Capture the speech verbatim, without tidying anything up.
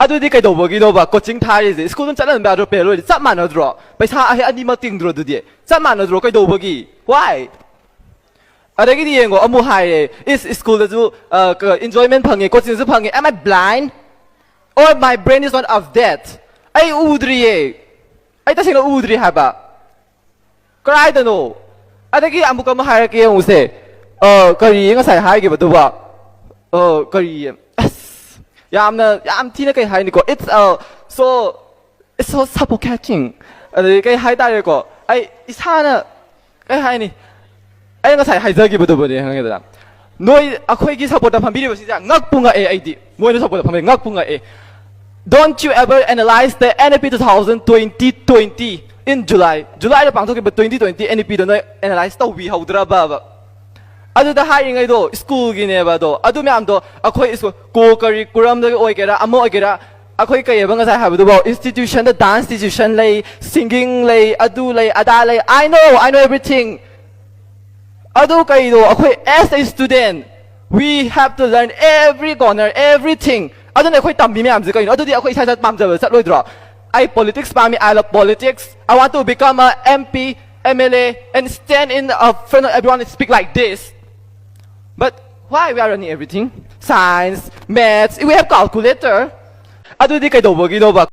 ꯑꯗꯨꯗꯤ ꯀꯩꯗꯧꯕꯒꯤꯅꯣꯕ coaching ꯊꯥꯔꯤꯁꯦ? School ꯑꯗꯨꯝ ꯆꯠꯍꯟꯕ ꯌꯥꯗ꯭ꯔꯣ? ꯄꯦꯔꯦꯟ ꯂꯣꯏꯗꯤ ꯆꯞ ꯃꯥꯟꯅꯗ꯭ꯔꯣ? ꯄꯩꯁꯥ ꯑꯍꯦ ꯑꯅꯤꯃꯛ ꯇꯤꯡꯗ꯭ꯔꯣ? ꯑꯗꯨꯗꯤ ꯆꯞ ꯃꯥꯟꯅꯗ꯭ꯔꯣ? ꯀꯩꯗꯧꯕꯒꯤ? Why? ꯑꯗꯒꯤꯗꯤ ꯌꯦꯡꯉꯣ, ꯑꯃꯨꯛ ꯍꯥꯏꯔꯦ, ꯏꯁ, ꯁ꯭ꯀꯨꯜꯗꯁꯨ ꯑꯦꯟꯖꯣꯏꯃꯦꯟ ꯐꯪꯉꯦ, ꯀꯣꯆꯤꯡꯁꯨ ꯐꯪꯉꯦ. Am I blind? Or my brain is not of that? ꯑꯩ ꯎꯗ꯭ꯔꯤꯌꯦ. ꯑꯩ ꯇꯁꯦꯡꯅ ꯎꯗ꯭ꯔꯤ ꯍꯥꯏꯕ. ꯀꯗꯥꯏꯗꯅꯣ? ꯑꯗꯒꯤ ꯑꯃꯨꯛ ꯑꯃ ꯍꯥꯏꯔꯛꯀꯦ ꯌꯦꯡꯉꯨꯁꯦ. ꯑ, ꯀꯔꯤ ꯉꯁꯥꯏ ꯍꯥꯏꯈꯤꯕꯗꯨꯕ? ꯑ, ꯀꯔꯤ? ꯑꯁ, ꯌꯥꯝꯅ, ꯌꯥꯝ ꯊꯤꯅ ꯀꯩ ꯍꯥꯏꯅꯤꯀꯣ? It's, uh, so, it's so suffocating. ꯑꯗꯩ ꯀꯩ ꯍꯥꯏꯇꯥꯔꯦꯀꯣ? ꯑꯩ ꯏꯁꯥꯅ, ꯀꯩ ꯍꯥꯏꯅꯤ? ꯑꯩ ꯉꯁꯥꯏ ꯍꯥꯏꯖꯈꯤꯕꯗꯨꯕꯨꯅꯦ, ꯈꯪꯉꯦꯗꯅ? ꯅꯣꯏ ꯑꯩꯈꯣꯏꯒꯤ ꯁꯞꯄꯣꯔꯠꯇ ꯐꯝꯕꯤꯔꯤꯕꯁꯤꯡꯁꯦ ꯉꯛꯄꯨ ꯉꯛꯑꯦ ꯑꯩꯗꯤ. ꯃꯣꯏꯅ ꯁꯞꯄꯣꯔꯠꯇ ꯐꯝꯕꯤ ꯉꯛꯄꯨ ꯉꯛꯑꯦ. Don't you ever analyze the N E P two thousand twenty twenty in July? Julyꯗ ꯄꯥꯡꯊꯣꯛꯈꯤꯕ twenty twenty N E Pꯗꯣ ꯅꯣꯏ analyze ꯇꯧꯕꯤꯍꯧꯗ꯭ꯔꯕꯕ? ꯑꯗꯨꯗ ꯍꯥꯏꯔꯤꯉꯩꯗꯣ ꯁ꯭ꯀꯨꯜꯒꯤꯅꯦꯕ ꯑꯗꯣ. ꯑꯗꯨ ꯃꯌꯥꯝꯗꯣ ꯑꯩꯈꯣꯏ ꯁ꯭ꯀꯨꯜ, ꯀꯣ ꯀꯔꯤ ꯀꯨꯔꯝꯗꯒꯤ ꯑꯣꯏꯒꯦꯔꯥ, ꯑꯃ ꯑꯣꯏꯒꯦꯔꯥ, ꯑꯩꯈꯣꯏ ꯀꯩꯑꯕ ꯉꯁꯥꯏ ꯍꯥꯏꯕꯗꯨꯕꯣ? Institutionꯗ dance institution ꯂꯩ, singing ꯂꯩ, ꯑꯗꯨ ꯂꯩ, ꯑꯗꯥ ꯂꯩ. I know, I know everything. ꯑꯗꯨ ꯀꯩꯗꯣ, ꯑꯩꯈꯣꯏ as a student, we have to learn every corner, everything. ꯑꯗꯨꯅ ꯑꯩꯈꯣꯏ ꯇꯝꯃꯤ ꯃꯌꯥꯝꯁꯦ ꯀꯩꯅꯣ? ꯑꯗꯨꯗꯤ ꯑꯩꯈꯣꯏ ꯏꯁꯥ ꯏꯁꯥ ꯄꯥꯝꯖꯕ ꯆꯠꯂꯣꯏꯗ꯭ꯔꯣ? ꯑꯩ politics ꯄꯥꯝꯃꯤ, I love politics. I want to become a M P, M L A, and stand in, uh, front of everyone and speak like this. But why we are learning everything? Science, maths, we have calculator. ꯑꯗꯨꯗꯤ ꯀꯩꯗꯧꯕꯒꯤꯅꯣꯕ?